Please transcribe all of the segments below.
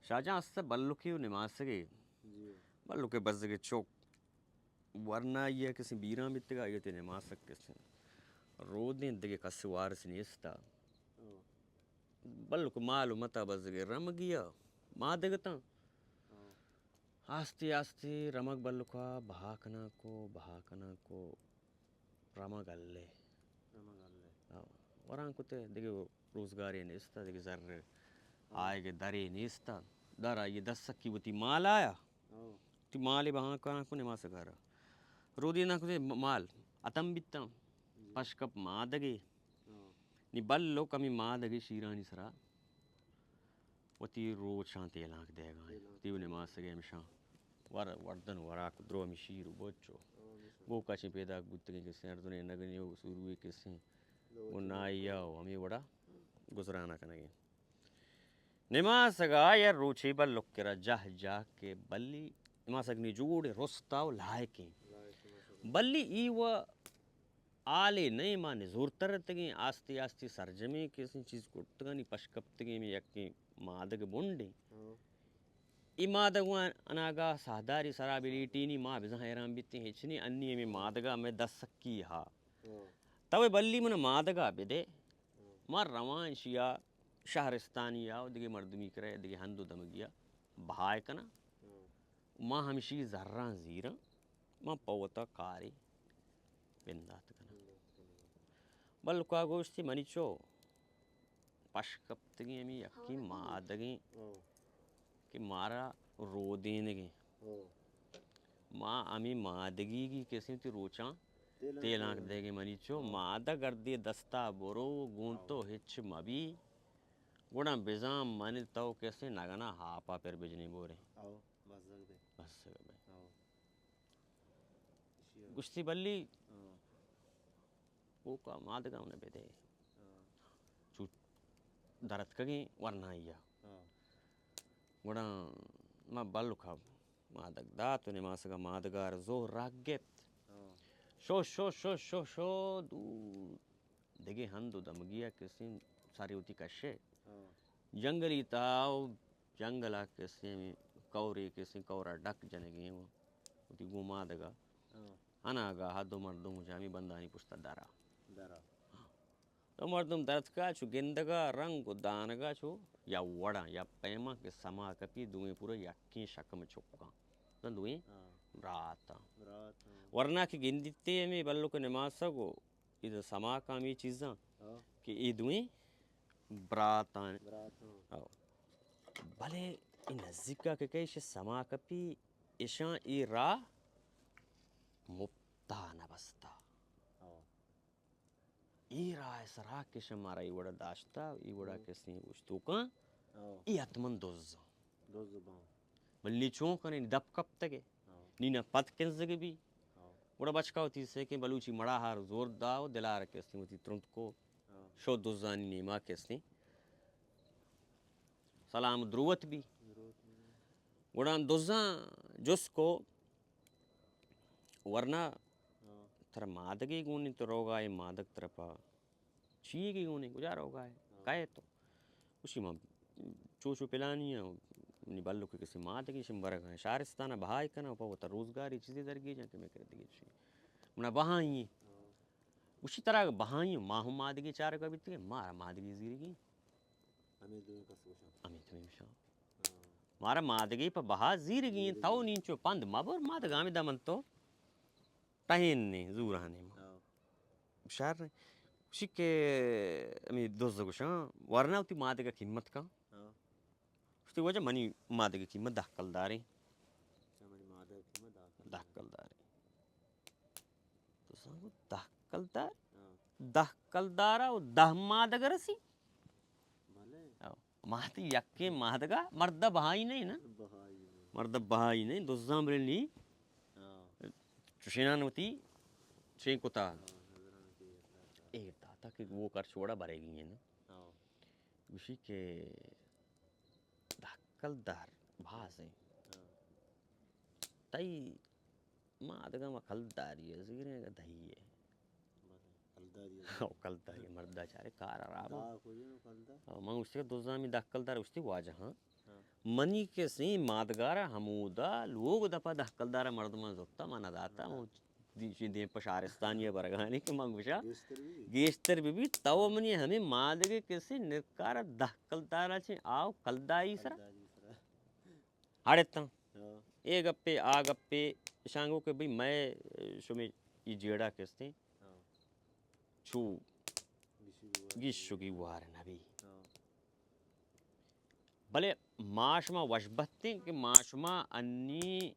شاہ جان است بلکے و نماسگے۔ جی۔ بلکے بزگے چوک ورنائی ء کسیں بیران بیتگ ء، آئی ء تئی نماسگ کسیں رودیں، دگہ کس وارس نیست ء۔ او۔ بلک مال و متا بزگے رمگی ء مادگ اتاں۔ او۔ آستے آستے رمگ بلک ء بہا کناں کو، بہا کناں کو رمگ الے۔ رمگ الے۔ او۔ وران کتے دگہ روزگارے نیست ء، دگہ زر آئیگ درے نیست ء۔ در آئی دست سکی وتی مال آیا۔ او۔ وتی مالے بہا کناں کو نماسگ ء را۔ رودی نہ کتے م-، مال اتم بیتاں۔ جی۔ پشکپ مادگے۔ او۔ نی بلک ہمے مادگے شیرانی سرا وتی روچاں تیلانک دیگا انت۔ تیلانک۔ وتی نماسگے ہمشاں ور-، وردن وراک درو ہمے شیر و بچ و او، ہمشاں۔ گوکاچیں پیداک بوتگیں کسیں اردنے نگنے و سوروے کسیں۔ لوچ و نائی و۔ و ہمے وڑا گزرانا کنگیں۔ نماسگا یا روچے بلک کرا جاہ جاہ کہ بلی نماسگ نی جوڑ رستا و لائکیں۔ لائکیں ماشاءاللہ۔ بلی ای و آلے نئے ما نزورتر اتگیں، آستے آستے سرجمیں کسیں چیز کرتگانی پش کپتگیں، ہمے یکیں مادگ بنڈیں۔ ہاں۔ اے مادگ وان اناگاہ ساہداری سرا بلیٹینی ما بزاں حیران بیتیں، ہچ نی انی ہمے مادگا ہمے دست سکی ہا۔ ہاں۔ تو اے بلی من مادگا بدے، ہاں۔ ما روان شیا شہرستانی آ و دگہ مردمی کرے، دگہ ہند و دمگیا بہائے کناں۔ ہاں۔ ما ہمشی زراں زیراں، ما پہ وتا کارے بندات کناں۔ بندات کناں۔ بلکا گوشتی منی چو پش کپتگیں ہمے یکیں مادگیں ہاں۔ کہ مارا رودینگیں۔ ہاں۔ ما ہمے مادگی کی کسیں تی روچاں تیلانک تیلانک دیگیں منی چو ہاں۔ مادگ اردے دستا برو گون تو ہچ مبی۔ گڑا بزاں من تو کسیں نگنا ہاپا پر بجنیں بوریں۔ او، بزگ بے۔ بزگ بے۔ او۔ اشی ء۔ گوشتی بلی، ہاں۔ اوکا مادگا انہیں بدے۔ ہاں۔ چو درتکگیں ورنائی ء۔ ہاں۔ گڑا ما بلکا مادگ دات و نماسگا مادگار زور راگ گپت۔ ہاں۔ شو، شو، شو، شو، شو، دور دگہ ہند و دمگی ء کسیں ساری وتی کشے۔ ہاں۔ جنگلی تہا و جنگل ء کسیں ہمے کورے کسیں کور ء ڈک جنگیں و وتی گوں مادگ ء ہاں۔ اناگاہ ء دو مردم جامی بندانی پشت ء درا۔ درا۔ ہاں۔ دو مردم درتکا چو گندگا رنگ و دانگا چو یا وڑاں یا پیماں کہ سما کپی دوئیں پورا یکیں شکم چکاں۔ دوئیں ہاں۔ براتاں۔ براتاں۔ ورنا کہ گندیتے ہمے بلک نماسگ و ادا سما کامی چیزاں ہاں۔ کہ اے دوئیں براتاں۔ براتاں۔ ہاں۔ بلے اے نزیکا کہ کئے ایش سما کپی، ایشاں اے راہ مپتا نہ بستا۔ ہاں۔ اے راہ سرا کہ ایشاں مارا اے وڑا داشتا، اے وڑا ہاں۔ کسیں اوشتوکاں، ہاں۔ اے حتماً دز۔ دز باں۔ بلے نی چون کنیں، نی دپ کپتگے۔ ہاں۔ نی نہ پد کنزگ بی۔ ہاں۔ گڑا بچکا وتی سیکیں بلوچی مڑاہار زور دا و دلار کستیں وتی ترند کو۔ ہاں۔ شو دزانی نیما کستیں۔ سلام دروت بی۔ دروت بی۔ گڑا دزاں جست کو ورنا ہاں۔ ترا مادگے گونیں تو روگا اے مادگ ترا پا چیئے گونے، کجا روگا ئے؟ ہاں۔ کئے تو؟ گوشی، من چو چو پلانی آں، منی بلک ء کسے مادگے شم برگ ء آں، شارستان ء بہائے کناں، پہ وتا روزگارے چیزے درگیجاں کہ مئے کرا دگہ چی۔ منا بہائی ایں۔ ہاں۔ گوشی، ترا اگہ بہائی ایں، ما ہم مادگے چارگا بیتگیں، مارا مادگے زیرگی۔ ہمے دوئیں کس گوشاں۔ ہمے دوئیں گوشاں۔ ہاں۔ مارا مادگے پہ بہا زیرگی، زیرگی۔ تو نینچو پند مبر، مادگا ہمے دمن تو ٹہین نے، زوران نے ما۔ ہاں۔ شر نے۔ گوشی کہ ہمے دز گوشاں، ورنا وتی مادگ ء قیمت کن۔ ہاں۔ گوشتی، واجہ منی مادگ ء قیمت دہ کلداریں۔ اچھا، منی مادگ ء قیمت دہ کلدار۔ دہ کلداریں۔ تو سنگو دہ کلدار؟ ہاں۔ دہ کلدار ء و دہ مادگ رسی؟ بلے۔ ہاں۔ ماتی یکیں مادگا مرد بہائی نہیں نا؟ بہائی نہیں۔ مرد بہائی نہیں، دزاں بلے نی۔ ہاں۔ چشینان وتی چین کتا۔ ہاں، نظران کے ایر داتا۔ ایر داتا کہ وہ کر چھوڑا برے گی ہیں نا۔ ہاں۔ گوشی کہ دہ کلدار باز ہیں۔ ہاں۔ تئی مادگا ما کلداری ء زیریں اگہ دہی ء۔ بلے، کلداری ء۔ او کلداری ء، مردا چارے کار حراب۔ دا کجا نو کلدار؟ او من گوشتی کہ دزامی دہ کلدار گوشتی واجہ ہاں۔ ہاں۔ منی کسیں مادگارا ہمودا لوگ دپا دہ کلدارا مردماں زرتا، من نداتا، ہاں۔ ہوں دی-، دیم پہ شہرستانی برگانی کہ من گوشا گیشتر بہ بیت۔ گیشتر بہ بیت، تو منی ہمیں مادگے کسیں نکارا دہ کلدارا چیں آو کلداری سرا۔ کلداری سرا۔ ہڑتاں۔ ہاں۔ اے گپے، آ گپے، اشاں گو کہ بھئی مئے شمے ای جیڑا کستیں۔ ہاں۔ چو گیشگی وار۔ گیشگی وار نبی۔ ہاں۔ بلے ما شما وش بہتیں کہ ما شما انی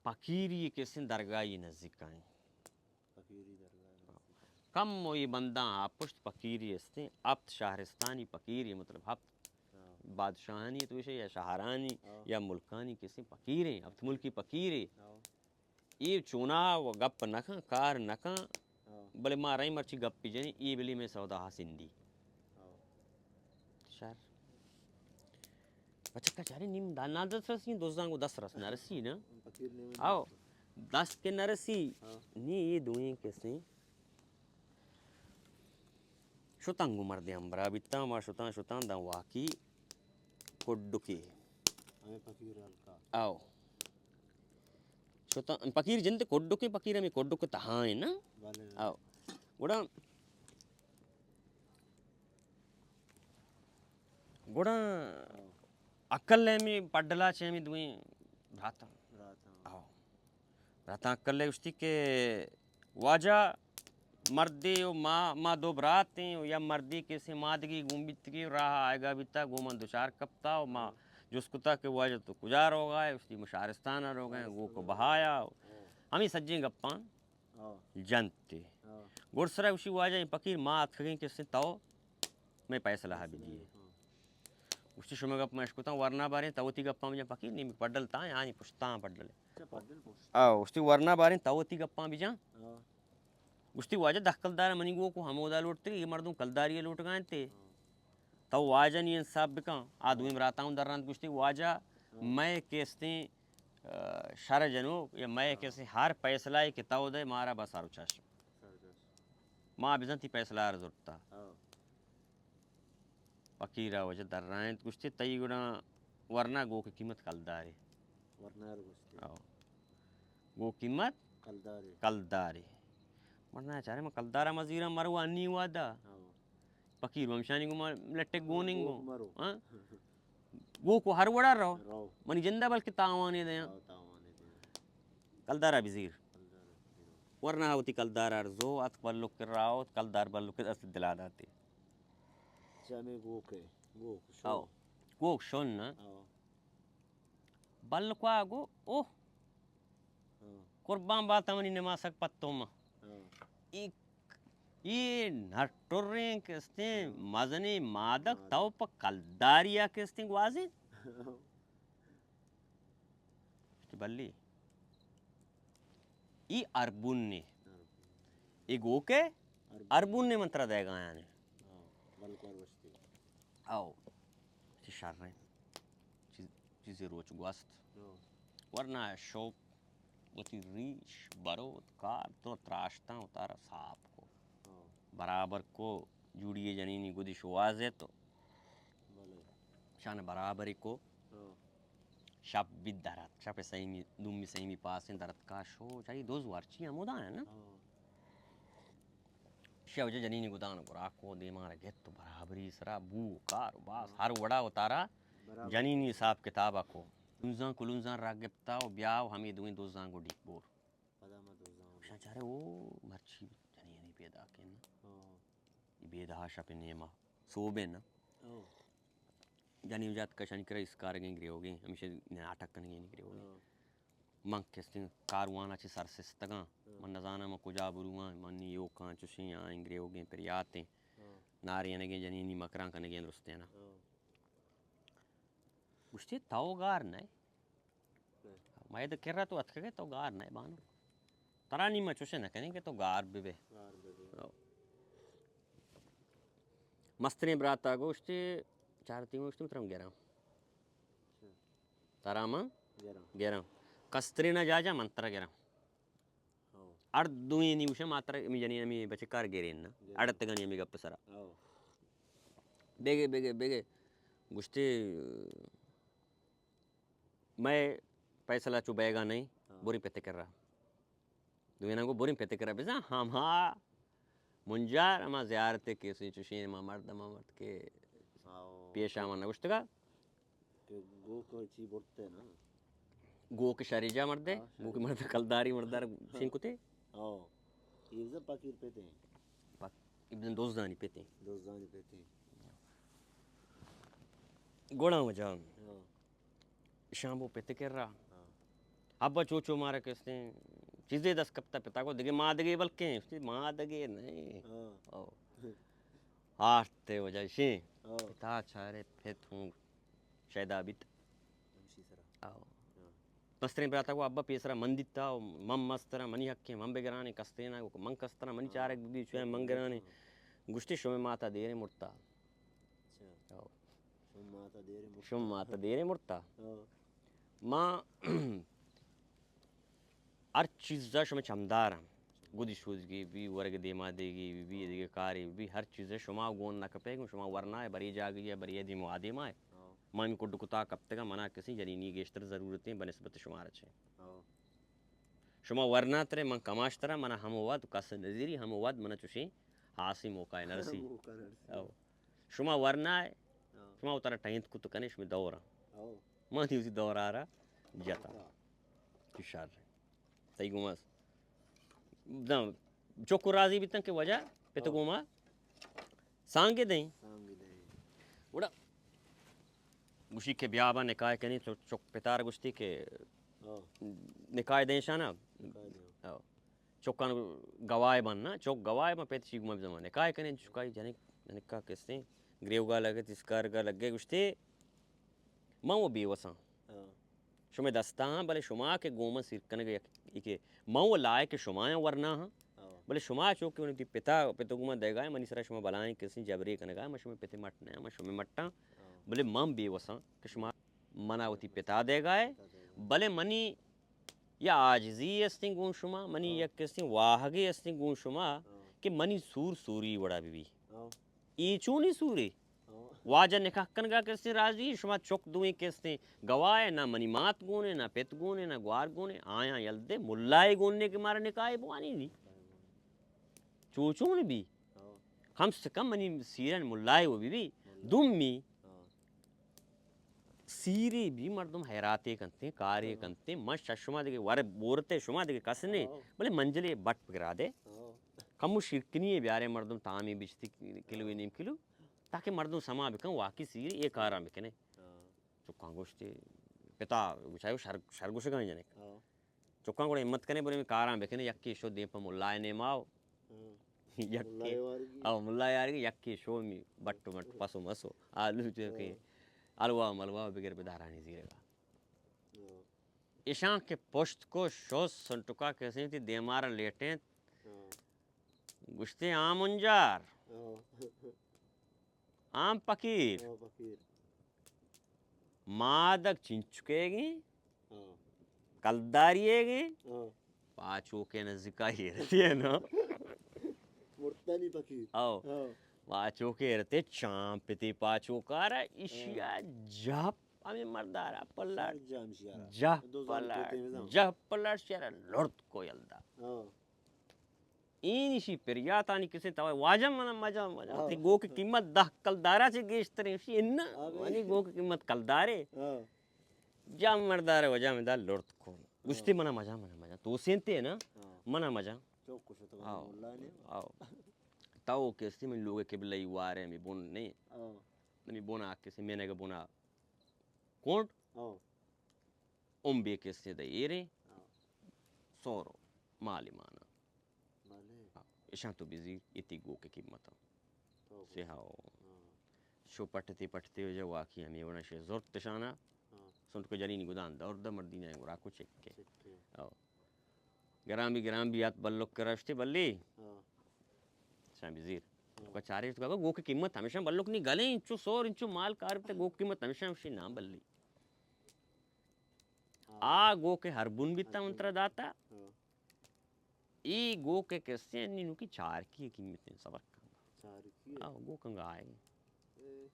پکیری کسیں درگاہی نزیکائیں۔ پکیری درگاہ۔ کم و یہ بنداں آ پشت پکیری استیں، ہپت شہرستانی پکیری، مطلب ہپت ہاں۔ بادشاہانی تو ایشے یا شہرانی ہاں۔ یا ملکانی کسیں پکیریں، ہپت ملکی پکیرے۔ ہاں۔ اے چونا و گپ نہ کن، کار نہ کن، ہاں۔ بلے ما رہی مرچی گپ پی جنیں، اے بلی میں سودا ہا سندی۔ ہاں۔ شر۔ بچکا چارے نیم دا-، نہ دست رسی، دزاں کو دست رس نہ رسی نا۔ فقیر نیم آو۔ دست۔ دست کے نہ رسی۔ ہاں۔ نی یہ دوئیں کسیں۔ شتاں گوں مردے ہمبراہ بیتاں، ما شتاں، شتاں داں واکی کڈکے۔ ہمیں فقیر ہلکا۔ آو۔ شتاں، فقیر جند کڈکے، فقیر ہمیں کڈک تہا ہیں نا؟ بلے۔ آو۔ گڑا گڑا ہاں۔ عقل ء ہمے پڈلا چہ ہمے دوئیں براتاں۔ براتاں۔ ہاں۔ براتاں عقل ء گوشتی کہ واجہ مردے و ما، ما دو برات ایں و یا مردے کسے مادگی گون بیتگی و راہ آئیگا بیتا، گوں من دچار کپتا و ما ہاں۔ جست کتا کہ واجہ تو کجا روگا ئے؟ گوشتی ما شہرستان ء روگا ایں، گوک بہایا و ہاں۔ ہمے سجیں گپاں ہاں۔ جنت تے۔ ہاں۔ گڈسرا گوشی، واجہ اے پکیر ما اتکگیں کسے تو مئے پیسلہ ء بدیے۔ ہاں۔ گوشتی، شمئے گپ ما اشکتاں، ورنا باریں تو وتی گپاں بجن۔ پکیر نی پڈل تا، آنی پشتاں پڈل۔ اچھا، پڈل پشت۔ آ، گوشتی، ورنا باریں تو وتی گپاں بجن۔ ہاں۔ گوشتی، واجہ دہ کلدار منی گوک و ہمودا لوٹتے، اے مردم کلداری لوٹگا انت۔ ہاں۔ تو واجہ نی انصاف بکن۔ آ دوئیں براتاں در رند گوشتی، واجہ ہاں۔ مئے کستیں، آ، شر جنوک یا مئے ہاں۔ کستیں ہر پیسلہ ء کہ تو دے مارا بس سر و چشم۔ سر و چشم۔ ما بزن تی پیسلہ ار زرتا۔ ہاں۔ پکیر ء واجہ در رائنت گوشتی، تئی گڑا ورنا گوک قیمت کلدارے۔ ورنا ار گوشتی۔ ہاں۔ گوک قیمت کلدارے۔ کلدارے۔ ورنا چارے ما کلدارا مزیراں مرو انی وادا۔ ہاں۔ پکیر ہمشانی گوما لٹک گوننگو۔ گوک مرو۔ ہاں؟ گوک و ہر وڑا رو۔ رو۔ منی جندا بلکہ تاوانے دیاں۔ رو، تاوانے دیاں۔ کلدارا بزیر۔ کلدارا بزیر۔ ورنا وتی کلدارا ارزو، اتک بلک راو، کلدار بلک است دلا داتے۔ چمے گوک ہے، گوک شو۔ او۔ گوک شون نا۔ او۔ بلکوا گو، اوہ۔ ہاں۔ قربان باتا منی نماسگ پتو ما۔ ہاں۔ ای، ای نٹریں کستیں ہاں۔ مزنیں مادک مادک۔ تو پہ کلداریا کستیں گوازیں۔ ہاں۔ بلی۔ ای اربون نے۔ اربون۔ ای گوکے اربون۔ اربون نے من ترا دیگا آنے۔ ہاں، بلکور وشتی۔ او۔ چی شر ہیں۔ چیز، چیزی روچ گوست۔ ہاں۔ ورنہ شوپ وتی ریش بروت کار تو تراشتاں و تارا صاف کو۔ ہاں۔ برابر کو جوڑی جنینی گدی شوازے تو۔ بلے۔ شان برابری کو۔ ہاں۔ شپ بی درت، شپ سیمی، دومی سیمی پاسیں درت کا شو، چاہی دوز ورچی ہمودا ہیں نا؟ ہاں۔ شے وجہ جنینی گدان گرا کو دیما را گت و برابری سرا بو کار و باس ہاں۔ ہر وڑا و تارا برابر۔ جنینی حساب کتابا کو۔ لونزان کلونزان را گپتا و بیا و ہمیں دوئیں دوزان گو ڈیک بور۔ پدا ما دوزان گو۔ شان چارے او مرچی جنینی پیدا کن۔ ہاں۔ ای بیدہا شپ نیما سوبین نا۔ ہاں۔ جنین جات کشانی کرا اسکارگیں گریوگیں، ہمیشہ ناٹک کنگیں گریوگیں۔ ہاں۔ من کستیں کاروانا چہ سرسستگاں۔ ہاں۔ من نزاناں من کجا برواں، من نی یوکاں چشیں آئیں گریوگیں پریاتیں۔ ہاں۔ نارینگیں جنینی مکراں کنگیں درستیں نا۔ ہاں۔ گوشتی تو گار نئے۔ مئے دے کرا تو اتکگے تو گار نئے بانو۔ ترا نی ما چوشے نہ کنیں کہ تو گار بہ بے۔ گار بہ بے۔ او۔ مستریں براتا گوشتی، چارتی گوشتی، من ترا گراں۔ اچھا۔ ترا من گراں۔ گراں۔ کسترین جاجا من ترا گراں۔ ہو۔ اڑ دوئیں نی گوشے ما ترا ہمے جنین ہمے بچکار گرین نا۔ گرین۔ اڑتگانی ہمے گپ سرا۔ ہو۔ بیگے، بیگے، بیگے۔ گوشتے، مئے فیصلہ چو بیگا نہیں، ہاں۔ بری پتے کرا۔ دوینا گو بریں پتے کرا بزاں ہما منجار ہما زیارت کیسے چوشیں ہما مرد ہما مرد کے ہاں۔ پیش آمان نگوشتگا۔ کہ گوک چی برتے نا؟ گوک شریجا مردے، ہاں، گوک شریجا۔ مرد کلداری مردار شین کتے۔ ہاں۔ یہ بزاں پکیر پیتے ہیں۔ پک-، یہ بزاں دوزدانی پیتے ہیں۔ دوزدانی پیتے ہیں۔ گوڑا وجہ۔ ہاں۔ شامبو پت کرا۔ ہاں۔ ابا چو چو مارا کستیں چیزے دست کپتا پتا کو دگے ما دگے بلکیں، ما دگے نہیں۔ ہاں۔ او۔ آرتے وجہ شیں۔ ہاں۔ پتا چارے پت ہوں شیدا بیت۔ ہمشی سرا۔ او۔ ہاں۔ مستریں براتا کو ابا پیسرا من دیتا، من مسترا منی حقیں، من بگرانے کستینا، من کسترا منی ہاں۔ چارک بی چوئے من گرانے۔ ہاں۔ گشتی شمے ماتا دیرے مرتا۔ اچھا۔ او۔ شما ماتا دیرے مرتا۔ شما ماتا دیرے مرتا۔ ہاں۔ ما ہر چیزا شما چمدار ہم۔ گدی شودگی بی، ورگ دیما دیگی بی، بی دیگه کاری بی، ہر چیزا شما گون نہ کپے، شما ورنا ہے، بری جاگی ہے، بری دیمو آدیما ہے۔ ہاں۔ ما ہمی کڈ کتا کپتگا، منا کسی جنینی گیشتر ضرورت ہے بنسبت شما رچے۔ ہاں۔ شما ورنا ترے، من کماش ترا، منا ہمو واد کس نزیری، ہمو واد منا چوشیں ہاسی موقع نرسی۔ موقع نرسی۔ او۔ شما ورنا ہے، ہاں۔ شما اترا ٹینت کت کنے، شما دورا۔ او۔ من اسی دورا را جتا۔ جتا۔ کہ شر۔ تئی گومس۔ داں چوکو راضی بیتن کہ وجہ پت ہاں۔ گوما سانگے دیں۔ سانگے دیں۔ گڑا گوشی کہ بیا با نکاح کنی، چو-، چک پتار گوشتی کہ ہاں۔ نکاح دیں شانا۔ نکاح دیں۔ ہاں۔ چکان گواہ بن نا، چک گواہ بن، پت چی گوما بزمان نکاح کنی، چکائی جنک، جنکا کستیں گریوگا لگے، تسکارگا لگے، گوشتی من وہ بیوساں۔ ہاں۔ شمئے دستا ہاں، بلے شما کہ گوما سیر کنگ یک، کہ من و لائق شما ہاں ورنا ہاں۔ ہاں۔ بلے شما چو کہ وتی پتا، پت گوما دیگا ہے، منی سرا شما بلائیں کسی جبری کنگا ہے، من شمئے پتے مٹ نہ، من شمئے مٹاں۔ ہاں۔ بلے من بیوساں کہ شما منا وتی پتا دیگا ہے، پتا دیگا ہے۔ بلے منی یا عاجزی استیں گون شما، منی ہاں۔ یک استیں واہگے استیں گون شما ہاں۔ کہ منی سور سوری وڑا بی بی۔ ہاں۔ اے چونی سورے؟ ہاں۔ واجہ نکاح کنگا کستیں راضی، شما چک دوئیں کستیں گواہ ہے، نہ منی مات گونے، نہ پت گونے، نہ گوار گونے، آیاں یل دے، ملائے گونے کہ مارا نکاح بوانی نی۔ چو چون بی؟ ہاں۔ کم سے کم منی سیرن ملائے وہ بی بی۔ ملائے۔ دومی، ہاں۔ سیری بی مردم حیراتے کنتے، کارے ہاں۔ کنتے، من شش شما دگہ ور بورتے شما دگہ کس نے، ہاں۔ بلے منجلے بٹ پگرا دے۔ ہاں۔ کمو شیرکنی بیارے مردم تامی بچتی کلو نیم کلو۔ تاکہ مردم سما بکن، واقعی سیری اے کاراں بکنے۔ ہاں۔ چکاں گوشتی، پتا گوشایو شر، شر گوشگاں جنک۔ ہاں۔ چکاں گوڑا ہمت کنے، برے میں کاراں بکنے، یکی شو دیم پہ ملائے نیماو۔ ہاں۔ یکی، ملائے وارگی۔ او ملائے وارگی، یکی شو می بٹو مٹ پسو مسو۔ آلو جو کہ، ہاں۔ الوا ملوا بگر بدارانی زیرگا۔ ہاں۔ اشاں کہ پشت کو شو سنٹکا کسیں تی دیمارا لیٹیں۔ ہاں۔ گوشتے آ منجار۔ ہاں۔ آ پکیر۔ ہاں، پکیر۔ مادگ چنچکے گیں۔ ہاں۔ کلداری گیں۔ ہاں۔ پاچوکے نزیکا ایرتے نا۔ مرتانی پکیر۔ او۔ ہاں۔ پاچوکے ایرتے چامپتے پاچوکارا اشیا ہاں۔ جپ ہمیں مردارا پلٹ۔ سر جام شیارا۔ جپ دو زان پلٹ۔ پیتے بزن۔ جپ پلٹ شیارا لڑت کو یلدا۔ ہاں۔ اینشی پریاتانی کسیں تو واجہ منا مجا مجا۔ ہاں۔ تی گوک قیمت دہ کلدارا چے گیشتریں شی انا۔ ہاں بھائی۔ منی گوک قیمت کلدارے۔ ہاں۔ جام مردار وجہ میں دا لڑت کو۔ گشتی ہاں۔ منا مجا، منا مجا۔ تو سینتے نا؟ ہاں۔ منا مجا۔ چوک کو شتو آؤ۔ مولا نے۔ آؤ۔ تاو کستی من لوگ قبلہ ای وارے می بن نہیں۔ ہاں۔ نمی بنا کسی میں نے بنا۔ کونٹ؟ ہاں۔ ام بے کستی دا ایرے۔ ہاں۔ سورو۔ مالی مانا۔ بلے۔ ہاں، اشاں تو بزیر، اتی گوک قیمت۔ تو گوک۔ سے ہاو۔ ہاں۔ شو پٹتے پٹتے جو واقعی ہمیں وڑا شے زرت شانا۔ ہاں۔ سنٹ کو جنینی گدان دور دا مردینہ گرا کو چکے۔ چکے۔ او۔ گرام بی، گرام بی آت بلک کرا شتے بلی۔ ہاں۔ شاں بزیر۔ ہاں۔ کو چارے تو گوک قیمت ہمیشہ بلک نہیں گلیں، انچو سور، انچو مال کار تے گوک قیمت ہمیشہ ہمشی نام بلی۔ ہاں۔ آ گوک ہر بن بیتا ہر بن۔ انترا داتا۔ ہاں۔ ای گوک کسے نی نو کی چارکی قیمت صبر کن۔ چارکی؟ آ گوک انگا آئے۔ اے۔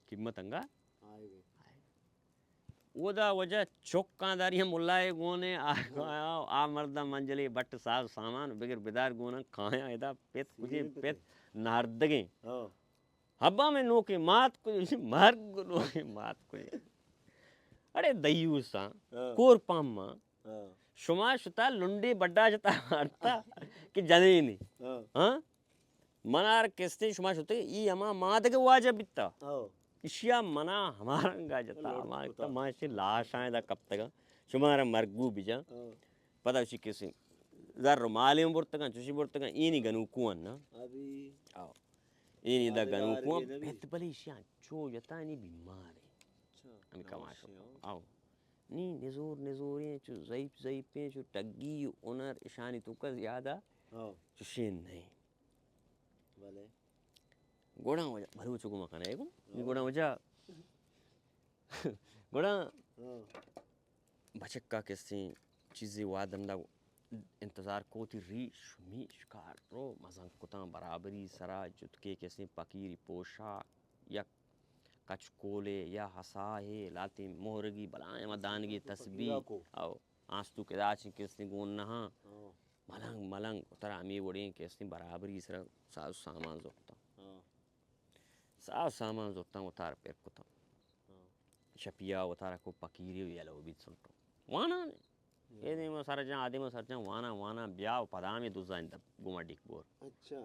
قیمت انگا آئے گئے۔ اودا وجہ چکاں داری ہم ملائے گونے آ، آ، آ مردم منجلے بٹ ساز سامان بگر بدار گوناں کایاں ادا پت کجے سیرین پت کتے۔ ناردگیں۔ ہاں۔ ہبا میں نوکے مات کجے، مرگ نوکے مات کجے۔ اڑے دیوساں، ہاں۔ کور پاماں، ہاں۔ شما شتا لنڈے بڈا جتا مارتا کہ جنینی۔ ہاں۔ ہاں؟ منار کستیں شما شتے، ای ہما مادگ واجہ بیتا۔ ہاں۔ اشیا منا ہما رنگا جتا، لوٹ ہما کتا۔ ما اشی لاشاں دا کپتگا۔ شمارا مرگو بجا۔ ہاں۔ پدا اشی کسیں زر و مالیں برتگاں، چوشی برتگاں، اینی گنوکو ان نا۔ ابھی۔ آؤ۔ اینی دا آدگار گنوکو ان، گے نبی۔ پت بلے اشی انچو جتا، اینی بیمار ہے۔ اچھا۔ ہمیں کماش۔ آؤ۔ نی نزور نزوریں، چو ضعیف ضعیفیں، چو ٹگی و ہنر اشانی توکا زیادہ ہاں۔ چوشیں نہیں۔ بلے۔ گوڑا وجہ، بلوچ گما کنا ہے گو؟ نی ہاں۔ گوڑا وجہ۔ گوڑا ہاں۔ بچکا کسیں چیزے واد ہمدا انتظار کو، وتی ریش میش کار رو مزن کتاں، برابری سرا جتکے کسیں پکیری پوشاک، یک کچکولے یا حصاہے، لاتیں مہرگی بلائیں ہما دانگی تسبیح۔ پکیرا کو۔ او، آستو کہ داچیں کسیں گون نہاں۔ ہاں۔ ملنگ، ملنگ، وتارا ہمے وڑیں کسیں برابری سرا ساز و سامان زرتاں۔ ہاں۔ ساز و سامان زرتاں، وتارا پر کتاں۔ ہاں۔ شپیا وتارا کو پکیری و یلو بیت سنٹو۔ وانا نے۔ اے دیما سر جان، آ دیما سر جان، وانا، وانا، بیا و پدا ہمے دزاں دپ گوما ڈیک بور۔ اچھا۔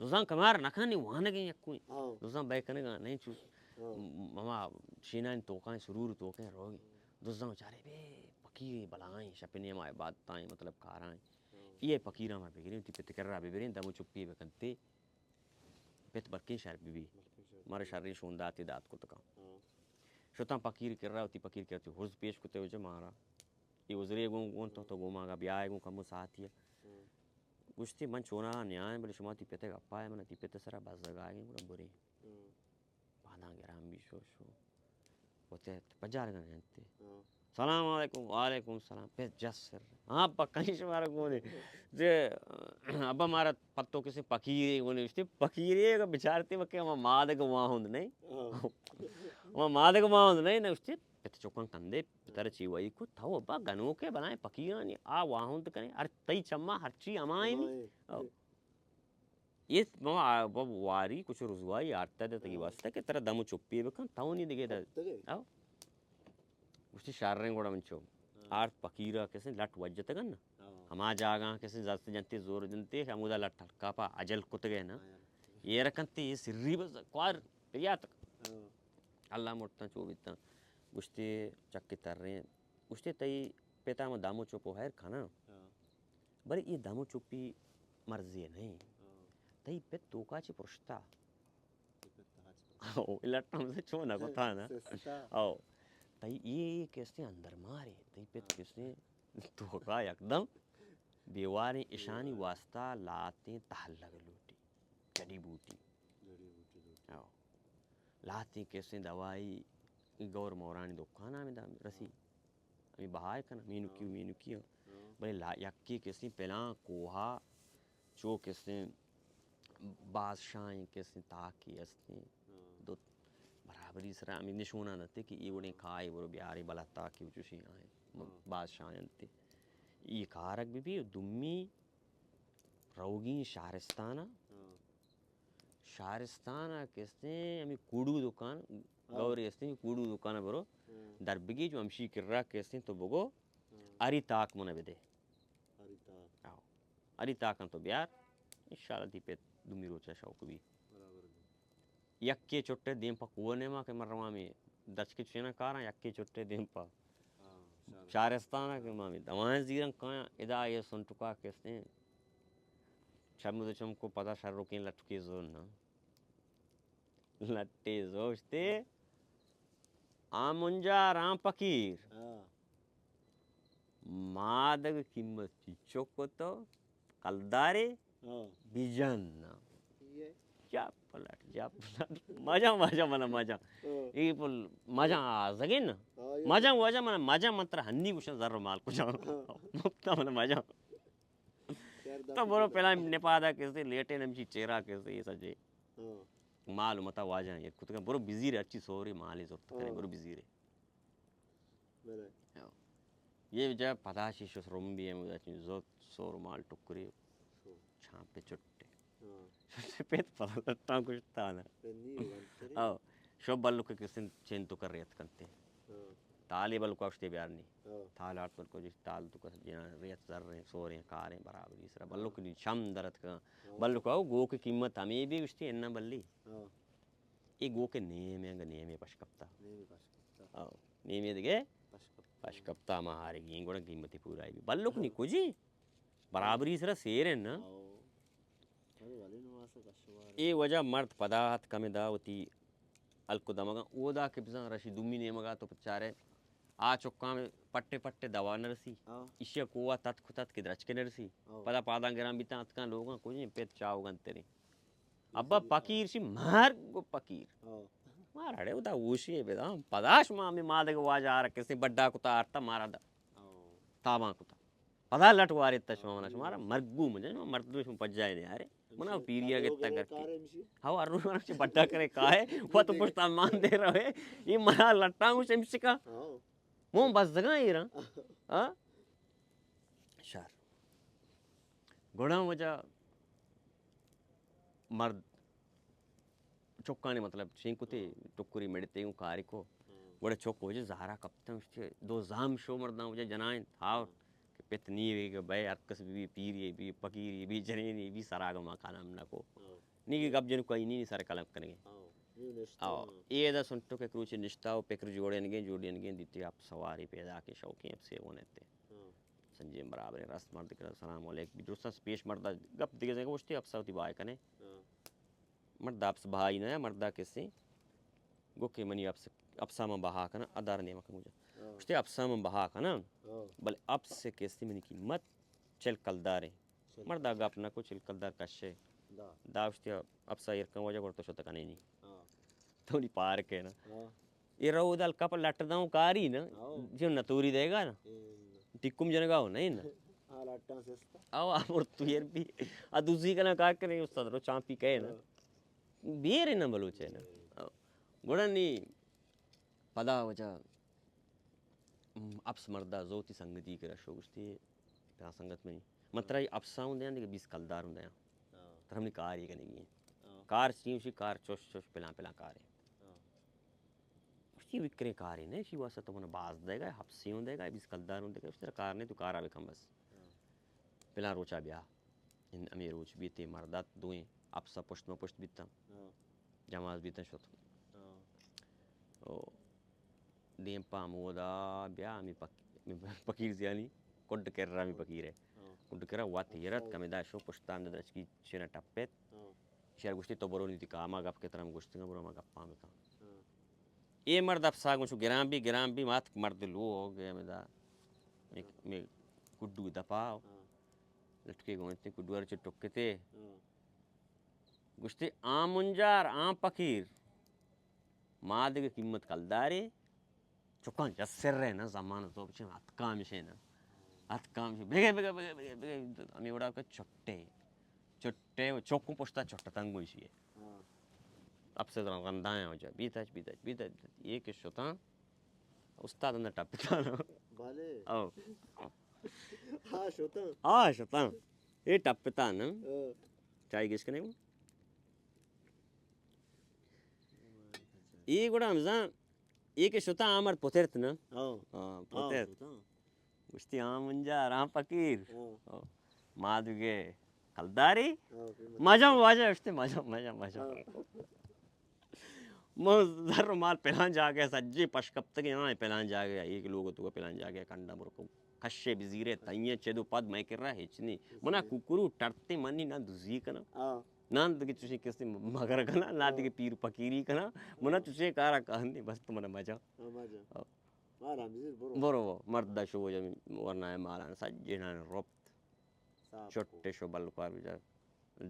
دزاں کمار نہ کنی، وانگیں یکویں۔ ہاں۔ دزاں بے کنگا نہیں چو۔ ہاں۔ م-، ہما شینانی توکاں، سرور توکیں روگیں۔ دزاں چارے بے پکیریں بلائیں، شپ نیما عبادتائیں، مطلب کارائیں۔ ہاں۔ یہ پکیراں ما بگریں، تی پت کرا ببریں، دم و چپی بکنتے۔ پت بلکیں شر بی بی۔ بلکیں شر۔ مارا شریں شون داتی دات کتکاں۔ ہاں۔ شتاں پکیر کرا، وتی پکیر کرا، وتی حرز پیش کتے وجہ مارا۔ اے عذرے گوں، گوں تو، تو گوں ماگا بیائے گوں کمو ساعتی۔ ہاں۔ گوشتی من چونا نیائیں، بلے شما تی پتے گپا ہے، من تی پتے سرا بزگائیں، گڑا بریں۔ ہاں۔ باداں گران بی شو، شو۔ وتے پجارگا نہ انت۔ ہاں۔ سلام علیکم، وعلیکم السلام۔ پہ جس سر۔ ہاں، پکا ہی شمارا گونے۔ جے، ابا مارا پتو کسے پکیرے گونے، اشتے پکیرے کا بچارتے وقت ہما مادگ واہند نہیں۔ ہاں۔ ہما مادگ واہند نہیں، نہ اشتے پت چکن کندے، پتر چی وئی کو، تھو ابا گنوکے بلائیں پکیرانی، آ واہند کنے، ہر تئی چما ہرچی ہمائیں۔ ہمائیں۔ او۔ یہ ما، ما واری کچھ رسوائی آرتا دے تگی ہاں۔ واسطہ کہ ترا دم و چپی بکن، تاونی دگے دا۔ کپتگے۔ او۔ گوشتی شریں گوڑا من چو۔ ہاں۔ آرت پکیرا کسے لٹ وجتگن نا۔ ہاں۔ ہما جاگاں کسے زست جنتے، زور جنتے، ہمودا لٹ ہلکا پا اجل کتگے نا۔ ہاں۔ یہ رکنتے، یہ سری بس کوار پریاتک۔ ہاں۔ اللہ مرتاں چو بیتاں۔ گوشتی چکی تریں۔ گوشتی تئی پتا ما دم و چپ و حیر کھنا۔ ہاں۔ بلے اے دم و چپی مرضی نہیں۔ ہاں۔ تئی پت توکا چی پرشتا۔ تئی پت تہا چی پرشتا۔ او، لٹم سے چو نہ کتا نا۔ سستا۔ او۔ تئی اے کسے اندر مارے، تئی پت ہاں۔ کسے توکا یکدم دیواریں اشانی دیوار۔ واسطہ لاتیں تہلگ لوٹی۔ جڑی بوٹی۔ جڑی بوٹی لوٹی۔ ہاں۔ لہتیں کسیں دوائی گور مورانی دکان ہمیں دام رسی۔ ہمیں بہائے کن، مینوکی و ہاں۔ مینوکی ہاں۔ ہاں۔ بلے لا-، یکی کسیں پلان کوہا چو کسیں بادشاہیں کسیں تاکی استیں۔ ہاں۔ دو برابری سرا ہمیں نشونہ نتے کہ ای وڑیں کائے برو بیاری بلا تاکی و چوشیں آئیں۔ ہاں۔ بادشاہیں انتے۔ ای کارک بی بی دومی روگی شہرستان ء۔ ہاں۔ شہرستان ء کستیں ہمیں کوڑو دکان، ہاں۔ گورے استیں کوڑو دکان ء برو۔ ہاں۔ در بگی جو ہمشی کرا کستیں تو بگو، ہاں۔ اری تاک من بدے۔ اری تاک۔ ہاں۔ اری تاکاں تو بیار، انشاءاللہ تی پت دومی روچا شوق بی۔ برابر بی۔ یکے چٹے دیم پہ کوہ نیما کہ من رواں ہمے دچکے چوشینا کاراں، یکے چٹے دیم پہ ہاں، شارستان۔ شارستان کہ ما ہمے دوائیں زیرن کایاں، ادا یہ سنٹکا کستیں۔ چمد چمکو پدا شرکیں لٹکے زور نا۔ لٹے زوشتے۔ آ منجا رام پکیر۔ ہاں۔ مادگ قیمت چی چک تو کلدارے ہاں۔ بیجن نا۔ یہ۔ چپ لٹ، چپ لٹ۔ مجا، مجا، منا مجا۔ ہاں۔ یہ پل مجا آزگے نا۔ ہاں، یہ مجا، مجا، منا مجا، من ترا ہنی گوشن زر و مال کجا۔ ہاں۔ مفتا منا مجا۔ تو برو پہلا نپادا کسی لیٹے نمشی چیرا کسی سجے۔ ہاں۔ مال و متا واجہ ایر کتگاں، برو بزیر، ہرچی سورے مالے زرت کنے، ہاں۔ برو بزیرے۔ بلے۔ ہاں۔ یہ جا پدا شیش رمبی ہم زرت سور مال ٹکری۔ ہاں۔ چھاپے چٹے۔ ہاں۔ چٹے پیت پدا لٹاں کشتا نا۔ پہ نی گنتری۔ او، شو بلوک کسن چین تو کر ریت کنتے۔ ہاں۔ تالے بلوک اشتے بیار نی۔ ہاں۔ تال آرت بلوک جس تال تو کس جنا ریت زر رہے، سو رہے، کار ہیں، برابری سرا۔ ہاں۔ بلوک نی شم درت کا۔ ہاں۔ بلوک او گو کی قیمت ہمیں بھی اشتے انا بلی۔ ہاں۔ اے گو کے نیمے انگا نیمے پش کپتا۔ نیمے پش کپتا۔ او، نیمے دگے پش کپتا۔ پش کپتا ما ہارے گین گوڑا قیمتی پورا بھی۔ بلوک نی ہاں۔ کجی؟ برابری سرا سیر ہیں نا۔ او۔ اے وجہ مرد پدا ات کمے دا وتی ہلک و دمگاں اودا کہ بزاں رشی دومی نیمگا تو چارے آ چکاں پٹے پٹے دوا نرسی۔ ہاں۔ ایشی کوہ تتک تتک درچکے نرسی۔ ہاں۔ پدا پاداں گران بیتاں اتکاں لوگاں کجیں پت چاو گنتریں۔ ابا پکیر شی مرگ و پکیر۔ ہاں۔ مار اڑے ادا ہوشی بداں پدا شما ہمیں مادگ واجہ آرا کسے بڈا کتا آرتا مارا دا۔ ہاں۔ تاباں کتا۔ پدا لٹ وارت تا شما منا شمارا مرگو مجھے شما مردم شما پجائے دے یارے۔ منا پیریا گتا کر کے۔ ہاو ہر روز منا چھ بڈا کرے کائے۔ وہ تو پشتا مان دے رہے۔ یہ منا لٹا ہوں شمشکا۔ ہاں۔ مون بس دگا ایرا۔ ہاں۔ شر۔ گڑا وجہ مرد چکانی مطلب چین کتے ٹکری مڑتے اوں کاری کو۔ ہاں۔ گڑا چک وجہ زہرا کپتن اشتے دو زام شو مرداں وجہ جنائیں تھاور۔ ہاں۔ کہ پت نی وی کہ بے ہر کس بھی پیری بھی پکیری بھی جنینی بھی سراغ ما کلام نہ کو۔ ہاں۔ نی کہ گپ جن کوئی نی سر کلام کنگے۔ ہاں۔ نی نشتہ، او، ہاں۔ اے دا سنٹو کہ کروچے نشتہ و پکر جوڑینگے، جوڑینگے دیتے آپ سواری پیدا کے شوقیں آپ سے ہونے تے۔ ہاں۔ سنجیم برابر ہیں، رست مرد کرا سلام علیک۔ بھی درست پیش مرد گپ دیگه زنگ گوشتی اپسا وتی بھائی کنے۔ ہاں۔ مرد اپس بھائی نہ، مردا کسی گو کہ منی اپس، اپسا من بہا کنا، ادار نیمہ کن گوجا۔ ہاں۔ گوشتی اپسا من بہا کنا، ہاں۔ بل اپس کسی منی قیمت چل کلدار ہے۔ چل۔ مردا گپ نہ کو چل کلدار کشے۔ دا۔ دا گوشتی اپسا ایر کن وجہ گوڑ تو شتا کنے نی۔ ہاں۔ تو نی پار کے نا۔ ہاں۔ اے رو دل کپ لٹ داں کاری نا، ہاں۔ جو نتوری دے گا نا۔ اے۔ ٹکم جنگا ہو نہیں نا۔ آ لٹاں سستا۔ او امر تو ایر بھی۔ آ دوزی کنا کار کرے استاد رو چانپی کہے نا۔ ہاں۔ بیر نا بلوچ ہے نا۔ ہاں۔ گڑا نی پدا وجہ، ام، اپس مردا زوتی سنگتی کرا شو گشتی، پدا سنگت منی۔ من ترا اپسا ہوں دیاں، دیگه بیس کلدار ہوں دیاں۔ ہاں۔ تر ہمنی کاری کنگی ہیں۔ ہاں۔ کار چی ہوشی، کار چوش چوش پلان پلان کار ہے۔ ہاں۔ اشی وکریں کارے نہ، اشی واسطہ تو من باز دے گا، ہپسی ہوں دے گا، بیس کلدار ہوں دے گا، اشی ترا کار نہیں، تو کارا بکن بس۔ ہاں۔ پلان روچا بیا۔ ان ہمے روچ بیتے مردات دوئیں اپسا پشت ما پشت بیتاں۔ ہاں۔ جماز بیتاں شت۔ ہاں۔ او دیم پا ہمودا بیا ہمے پک-، پکیر زیانی کڈ کرا ہمے پکیر ہے۔ ہاں۔ کڈ کرا وات یرت کمے دا شو پشتان درچکی چنا ٹپت۔ ہاں۔ شر گوشتی تو برو نی تی کاما گپ کے ترم گوشتگا برو ما گپاں بکن۔ ہاں۔ اے مرد اپسا گوشو گران بی، گران بی، مات مرد لو ہو گئے ہمے دا۔ میں، میں کڈو دپا۔ ہاں۔ لٹکے گونتے کڈو ار چ ٹکتے۔ ہاں۔ گوشتی آ منجار، آ پکیر۔ ما دگہ قیمت کلدارے۔ چکاں جسر رہے نا زمان تو بچے اتکام شے نا۔ اتکام شے۔ بگے، بگے، بگے، بگے، بگے۔ ہمیں وڑا کہ چھٹے۔ چھٹے، چکوں پشتا چھٹتاں گوشی ہے۔ ہاں۔ اپسا رندائیں ہو جا۔ بیتاچ، بیتاچ، بیتاچ، بیتاچ۔ یہ کہ شتاں۔ استاد اندر ٹپتا نا۔ بلے۔ او۔ ہاں، شتاں۔ ہاں، شتاں۔ یہ ٹپتا نا۔ ہاں۔ چائے گیس کنے وہ؟ یہ گڑا ہمزاں، یہ کہ شتاں آمر پترت نا۔ ہاں۔ ہاں، ہاں، پترت۔ شتاں۔ گوشتی، ہاں منجار، ہاں پکیر۔ ہاں۔ ہاں۔ ما دگہ کلداری؟ ہاں، قیمت۔ مجم واجہ اشتے، مجم، مجم، مجم۔ ہاں۔ من زر و مال پلان جاگہ سجے پش کپتگے، ہاں، پلان جاگہ، ایک لوگ تو پلان جاگہ کنڈا مرکو۔ کشے بزیرے، تئیے چدو پد میں کرا ہچ نہیں۔ منا ککرو ٹرتے منی نہ دزی کنا۔ ہاں۔ نہ دگہ چوشیں کسی مگر کنا، نہ دگہ پیر پکیری کنا۔ منا چوشیں کارا کہندی، بس تو منا مجا۔ ہاں، مجا۔ ہاں۔ مارا بزیر برو۔ برو، مرد شو جمی ورنائے مالان سجنان رپت۔ صاحب چھٹے کو۔ شو بلکوار بجا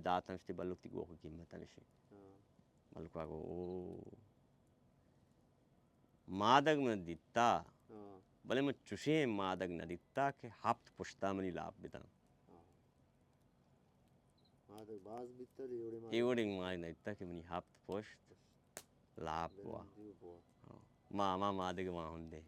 داتن شتی بلک تی گوک قیمت نشی۔ ہاں۔ بلکوار گو، او۔ مادگ من دیتا۔ ہاں۔ بلے من چوشیں مادگ نہ دیتا کہ ہپت پشتا منی لاپ بدن۔ ہاں۔ اے وڑیں ماہے نہ دیتا کہ منی ہپت پشت لاپ بوا۔ ہاں۔ ما، ما، ما دگہ واہندے۔